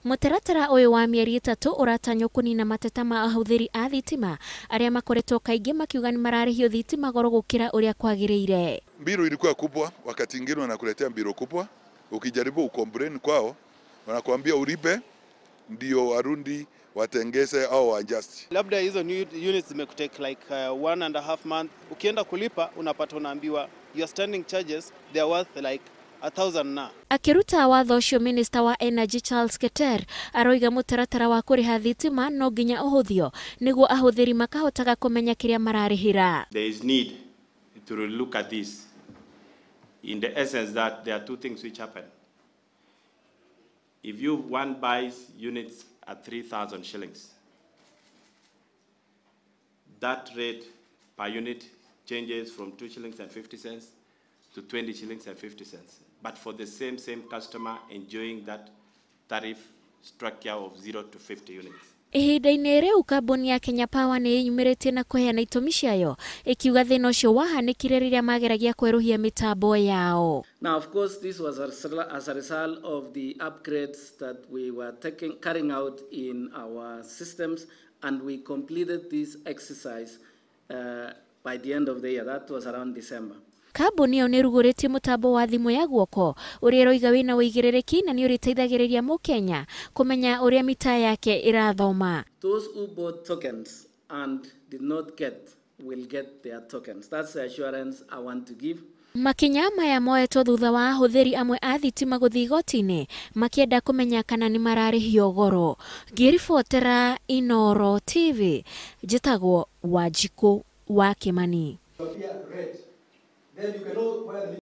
Mũtaratara ũyũ wa mĩeri 3 ũratanywo kũnina mateta ma ahũthĩri a thitima arĩa makoretwo kaingĩ makiuga nĩ mararĩhio thitima goro gũkĩra ũrĩa kwagĩrĩire. Mbiro ilikuwa kubwa, wakati ingine wanakuletea mbiro kubwa, ukijaribu ucomplain kwao wanakuambia ulipe ndio warundi watengeze au adjust. Labda hizo new units zimekutake like 1.5 month, ukienda kulipa unapata unaambiwa your standing charges they are worth like 1,000 na. Akiruta watho ũcio Minister wa Energy Charles Keter aroiga mũtaratara wa kũrĩha thitima no nginya ũhũthio nĩguo ahũthĩri makahotaga kũmenya kĩrĩa mararĩhĩra. There is need to look at this in the essence that there are two things which happen. If you one buys units at 3,000 shillings, that rate per unit changes from 2 shillings and 50 cents to 20 shillings and 50 cents. But for the same customer enjoying that tariff structure of 0 to 50 units. Ihinda-inĩ rĩu kambuni ya Kenya Power nĩ ĩyumĩrĩtie na kũheana itũmi ciayo ĩkiuga thĩna ũcio wahanĩkire rĩrĩa mageragia kwerũhia mĩtambo yao. Now, of course, this was as a result of the upgrades that we were carrying out in our systems, and we completed this exercise by the end of the year. That was around December. Kambuni ĩyo nĩ ĩrugũrĩtie mũtambo wa thimũ ya guoko ũrĩa ĩroiga wĩna ũigĩrĩrĩki na nĩ ũrĩteithagĩrĩria mũkenya kũmenya ũrĩa mita yake ĩrathoma. Those who bought tokens and did not get will get their tokens. That's the assurance I want to give. Makinya maya moetwo thutha wa ahũthĩri amwe a thitima gũthiĩ igoti-inĩ makĩenda kũmenya kana nĩ mararĩhio goro. Ngĩribotera Inooro TV, njĩtagwo Wanjikũ wa Kĩmani. Then you can know where the